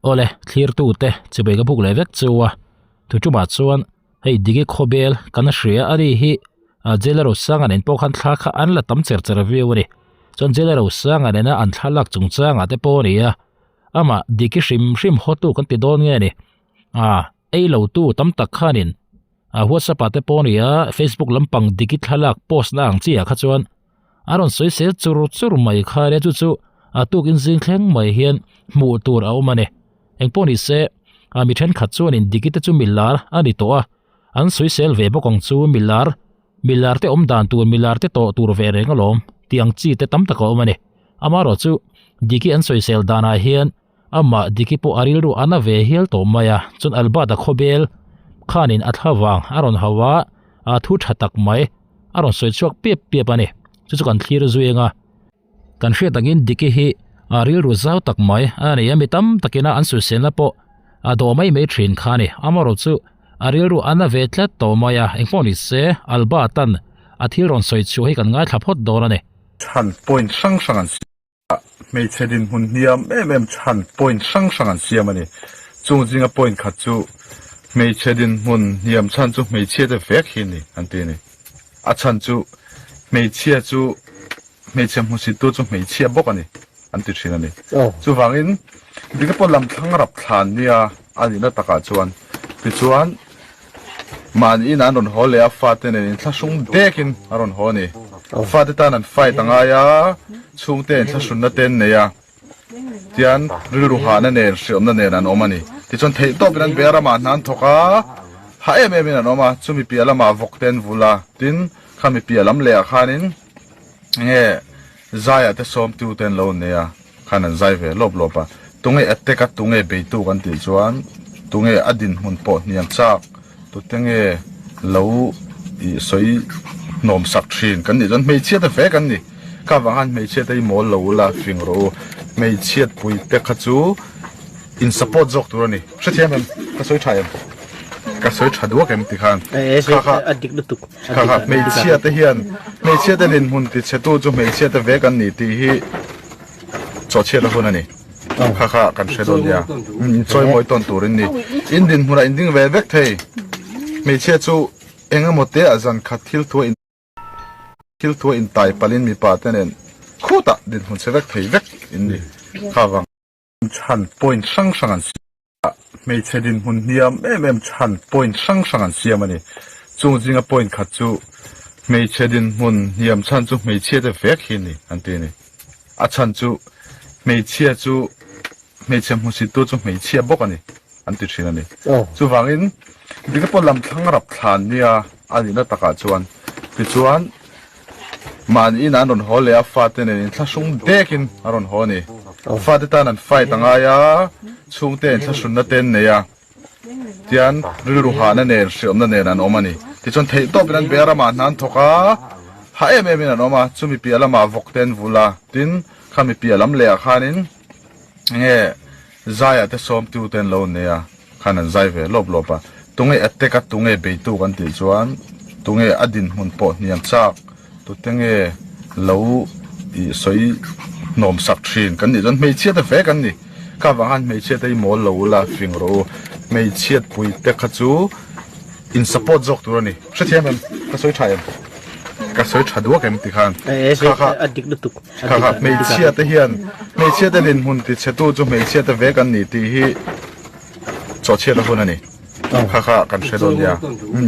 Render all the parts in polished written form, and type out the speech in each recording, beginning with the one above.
Awle, thlirtute chibai ka buk leh vek chu a, thu tumah chuan hei Digi khawbel kan hria a ni hi a Jailer Rosanga nen pawh khan thla kha an la tam cher cher viau a ni. Chuan Jailer Rosanga nena an thlalak chungchangah te pawh a ni a, amah Diki hrim hrim hawtu kan ti dawn nge ni? A, ei lo tu tam tak khanin a WhatsApp ah te pawh a ni a, Facebook lampang Diki thlalak post na ang chi ah kha chuan a rawn sawi sel chur chur mai kha nia chu chu a tukin zing thleng mai hian hmuh tur a awm a ni. Engpawh ni se a mi thenkhat chuanin Diki te chu milar a ni tawh a, an sawi sel ve bawk ang chu milar milar te awm dan tur milar te tawh tur ve reng alawm tih ang chi te tam tak a awm a ni. Amaherawh chu Diki an sawi sel danah hian Amah Diki pawh a rilru a na ve hial tawh mai a, chuan Albert-a khawbel khanin a thla vang a rawn hauh a, a thu tha tak mai a rawn sawi chhuak piap piap a ni. Chu chu kan thlir zui eng a, kan hriat angin Diki hi a rilru zau tak mai a ni a, mi tam takina an sawiselna pawh a dawh mai mai thin kha a ni. Amaherawh chu a rilru a na ve tlat tawh mai a, engpawh ni se Albert-a'n a thil rawn sawi chhuah hi kan ngaithla phawt dawn a ni. Chhan point hrang hrang an Hmeichhe dinhmun hniam em em chhan point hrang hrang an siam a ni. Chung zinga point khat chu hmeichhe dinhmun hniam chhan chu hmeichhia te vek hi a ni an ti a ni. A chhan chu hmeichhia chu hmeichhe hmusittu chu hmeichhia bawk a ni an ti thin a ni. Chuvangin dikna pawh lam thlang rap thlan nia a nihna takah chuan tichuan Mahni in an rawn haw leh a, fate nen inthlahrung dekin a rawn haw a ni. Fate tan an fight a ngai a, chhungte inthlahrunna te an nei a, tian rilru hahna nen hriawmna nen an awm a ni. Tichuan theihtawpin an be a, ramah hna an thawk a, hah em emin an awm a, chumi piah lamah vawk te an vul a, tin khami piah lam lehah khanin enge zaiah te sawmtu te an lo nei a. Khan an zai ve lawp lawp a, tunge attack a tunge beitu kan tih chuan tunge a dinhmun pawh hniam chak tute nge lo ih sawi hnawm sak thin kan nih chuan hmeichhia te vek an ni. Kha vang khan hmeichhia te hi mawl lo ula fing rawh u, hmeichhiat pui te kha chu in support zawk tur a ni. Hrethiam em? Ka sawi tha em? Ka sawi tha duak em tikhan? Kha kha kha kha hmeichhia te hian hmeichhia te dinhmun tichhe tu chu hmeichhia te vek an ni tih hi Chawhchhiat a hun a ni. Kha kha kan hre dawn nia. Inchawi mawi tawn tur in ni. In dinhmunah in ding ve vek thei. Hmeichhia chu eng emaw te ah zan khat thil thua in thil thua in tai palhin mipa te nen khutah dinhmun chhe vek thei vek in ni. Kha vang. Chhan point hrang hrang an siam a, hmeichhe dinhmun hniam em em chhan point hrang hrang an siam a ni. Chung zinga point khat chu hmeichhe dinhmun hniam chhan chu hmeichhia te vek hi a ni an ti a ni. A chhan chu hmeichhia chu hmeichhe hmusittu chu hmeichhia bawk a ni an ti thin a ni. Chuvangin dikna pawh lam thlang rap thlan nia a nihna takah chuan tichuan Mahni in an rawn haw leh a, fate nen inthlahrung dekin a rawn haw a ni. Fate tan an fight a ngai a, chhungte inthlahrunna te an nei a, tian rilru hahna nen hriawmna nen an awm a ni. Tichuan theihtawpin an be a, ramah hna an thawk a, hah em emin an awm a, chumi piah lamah vawk te an vul a, tin khami piah lam lehah khanin enge zaiah te sawmtu te an lo nei a. Khan an zai ve lawp lawp a, tunge attack a tunge beitu kan tih chuan tunge a dinhmun pawh hniam chak tute nge lo ih sawi hnawm sak thin kan nih chuan hmeichhia te vek an ni. Kha vang khan hmeichhia te hi mawl lo ula fing rawh u, hmeichhiat pui te kha chu in support zawk tur a ni. Hrethiam em? Ka sawi tha em? Ka sawi tha duak em tikhan? Kha kha kha kha hmeichhia te hian hmeichhia te dinhmun tichhe tu chu hmeichhia te vek an ni tih hi Chawhchhiat a hun a ni. Kha kha kan hre dawn nia.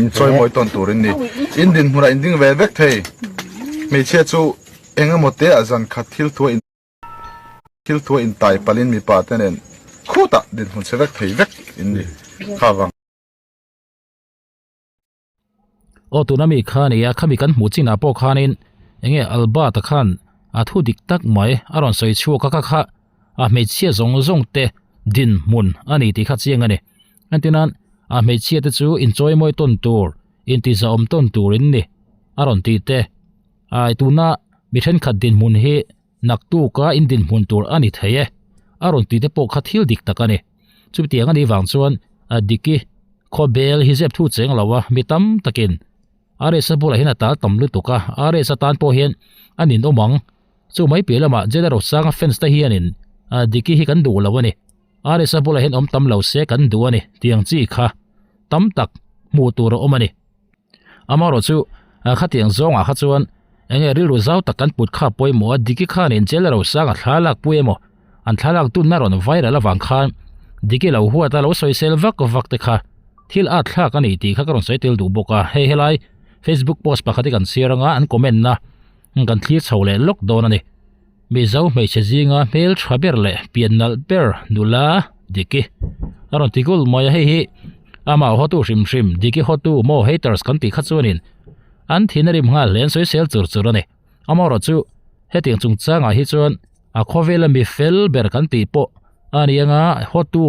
Inchawi mawi tawn tur in ni. In dinhmunah in ding ve vek thei. Hmeichhia chu eng emaw te ah zan khat thil thua in thil thua in tai palhin mipa te nen khutah dinhmun chhe vek thei vek in ni. Kha vang. Aw tuna mi kha a ni a, khami kan hmuh chinah pawh khanin enge Albert-a khan a thu dik tak mai a rawn sawi chhuak a kha kha a hmeichhia zawng zawng te dinhmun a ni tih kha chiang a ni. Entirnan a hmeichhia te chu inchawi mawi tawn tur, intihzahawm tawn tur in ni a rawn tih te. Ai tuna mi thenkhat dinhmun hi naktuka in dinhmun tur a ni thei e a rawn tih te pawh kha thil dik tak a ni. Chutiang a nih vang chuan Diki khawbel hi zep thu cheng lo a, mi tam takin RS-a bulah hian a tal tam lutuk a, RS-a tan pawh hian a ninawm ang. Chu mai piah lamah General Sanga fans te hianin Diki hi kan duh lo a ni. RSa bulah hian awm tam lo se kan duh a ni tiang chi kha tam tak hmuh tur a awm a ni. Amaherawhchu khatiang zawngah kha chuan eng nge rilru zau tak kan put kha pawimawh a, Diki khanin Jail Rosanga thla lak pui emaw an thlalak tunna rawn viral avang khan Diki lo huat a lo sawisel vak vak te kha thil at thlak a ni tih kha ka rawn sawi tel duh bawk a, hei helai Facebook post pakhat hi kan chhiar anga an comment na kan thlir chho leh lawk dawn a ni. Mizo hmeichhe zinga hmel tha ber leh pian nalh ber nula Diki a rawn ti gul mai a, hei hi amah hawtu hrim hrim Diki hawtu maw haters kan tih kha chuanin an thin a rim nghal hle an sawisel chur chur a ni. Amaherawhchu hetiang chungchangah hi chuan a khawvela mi fel ber kan tih pawh a ni anga hawtu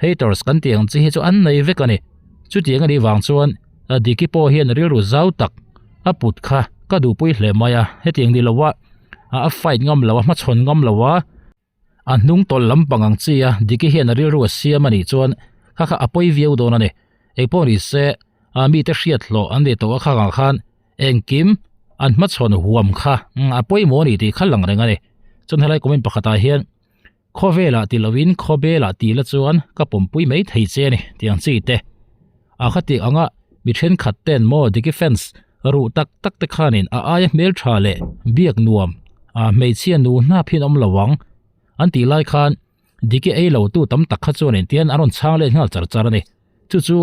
haters kan tih ang chi hi chu an nei vek a ni. Chutiang a nih vang chuan Diki pawh hian rilru zau tak a put kha ka duhpui hle mai a, hetiang ni loa a fight ngam lo a, hmachhawn ngam lo a, a hnung tawlh lampang ang chi a Diki hian a rilru a siam a nih chuan kha kha a pawi viau dawn a ni. Engpawh ni se mite hriat hlawh an ni tawh a khangah khan Engkim an hmachhawn huam kha a pawimawh a ni tih kha lang reng a ni. Chuan helai comment pakhatah hian khawvelah ti loin khawbelah ti la chuan ka pawmpui mai thei che a ni tih ang chi te. A khatih anga mi thenkhat ten maw Diki fans ruh tak tak te khanin a aia hmeltha leh biak nuam a hmeichhia nu hnap hian awm lo ang an tih lai khan Diki ei lo tu tam tak kha chuanin tian an rawn chhang let nghal char char a ni. Chu chu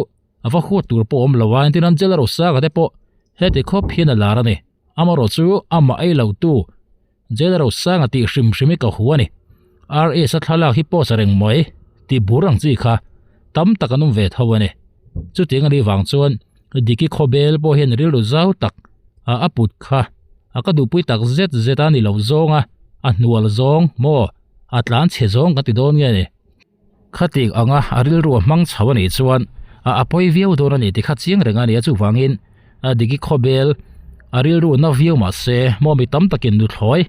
A va huat tur pawh awm lo a, entir nan Jailer Osaka te pawh heti khawp hian a lar a ni. Amaherawh chu amah ei lo tu Jailer Osanga tih hrim hrim hi ka hu a ni. RS a thlalak hi post a reng mai tih bur ang chi kha tam tak an awm ve tho a ni. Chutiang a nih vang chuan Diki Khawbel pawh hian rilru zau tak a a put kha a ka duhpui tak zet zet a ni lo zawng a, a hnual zawng maw a tlan chhe zawng kan ti dawn nge ni. Khatik anga a rilru a hmang chho a nih chuan a a pawi viau dawn a ni ti kha chiang reng a ni a, chuvangin a Diki Khawbel a rilru na viau mah se maw mi tam takin nuthlawi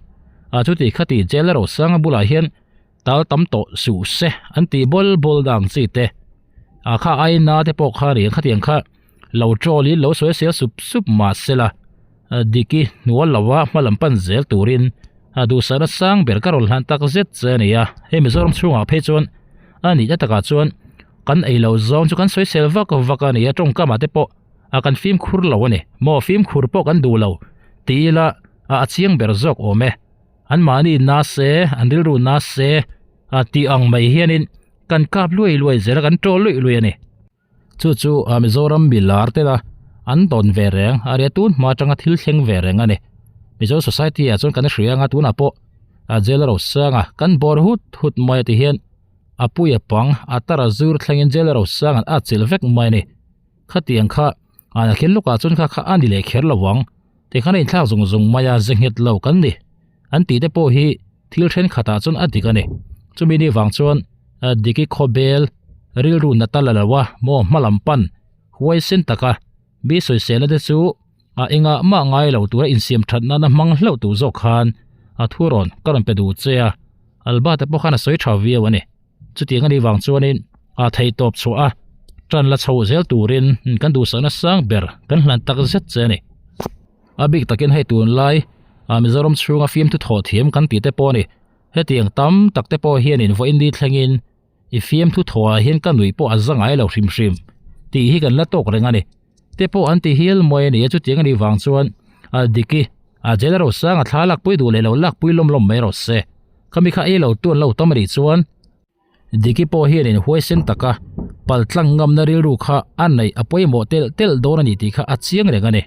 a chuti khati jail a rosanga bulah hian tal tam tawh suh se an tih bawl bawl dang chi te a kha aina te pawh kha a ni ang khatiang kha lo troll in lo sawi sel sup sup mah se la Diki hnual lova hma lam pan zel turin a duhsakna sang ber ka rawn hlan tak zet che a ni a, hei Mizoram chhungah phei chuan a nihna takah chuan kan ei lo zawng chu kan sawi sel vak vak a ni a, tawngkamah te pawh a kan fimkhur lo a ni maw fimkhur pawh kan duh lo ti ila a chiang ber zawk awm e, an mahni na se an rilru na se a tih ang mai hianin kan kap luai luai zel a kan tawl luih luih a ni. Chu chu a Mizoram mi lar tela an dawn ve reng a ria tun hma atanga thil thleng ve reng a ni. Mizo society ah chuan kan hria anga tunah pawh a jail a rosang a kan bawr hut hut mai a ti hian a pui a pang a tar a zur thlengin jail a rosang an at chilh vek mai a ni. Khatiang kha a thil lawkah chuan kha kha a ni leh kher lo ang tikhan a inthlak zung zung mai a ze nghet lo kan ni an tih te pawh hi thil thenkhatah chuan a dik a ni. Chumi ni vang chuan Diki Khawbel rilru nata la lo a maw hma lam pan huai sen taka mi sawiselna te chu a engah mah ngai lo tura insiam that nana hmang hlauh tur zawk khan a thu rawn ka rawn pe duh che a, Alba te pawh khan a sawi tha viau a ni. Chutiang a nih vang chuanin a theihtawp chhuah a tan la chho zel turin kan duhsakna sang ber kan hlan tak zet che a ni. A bik takin hei tunlai ah Mizoram chhunga fimthu thawh thiam kan tih te pawh a ni. Hetiang tam tak te pawh hianin vawiin ni thlengin i fimthu thawhah hian ka nuih pawh a za ngai lo hrim hrim tih hi kan la tawk reng a ni. Te pawh an ti hial mawi a ni a, chutiang a nih vang chuan a Diki a jail a rosang a thla lakpui duh leh lo lakpui lawm lawm mai rawh se. Khami kha ei lo tu an lo tam a nih chuan Diki pawh hianin huaisen taka paltlang ngamna rilru kha a neih a pawimawh telh telh dawn a ni tih kha a chiang reng a ni.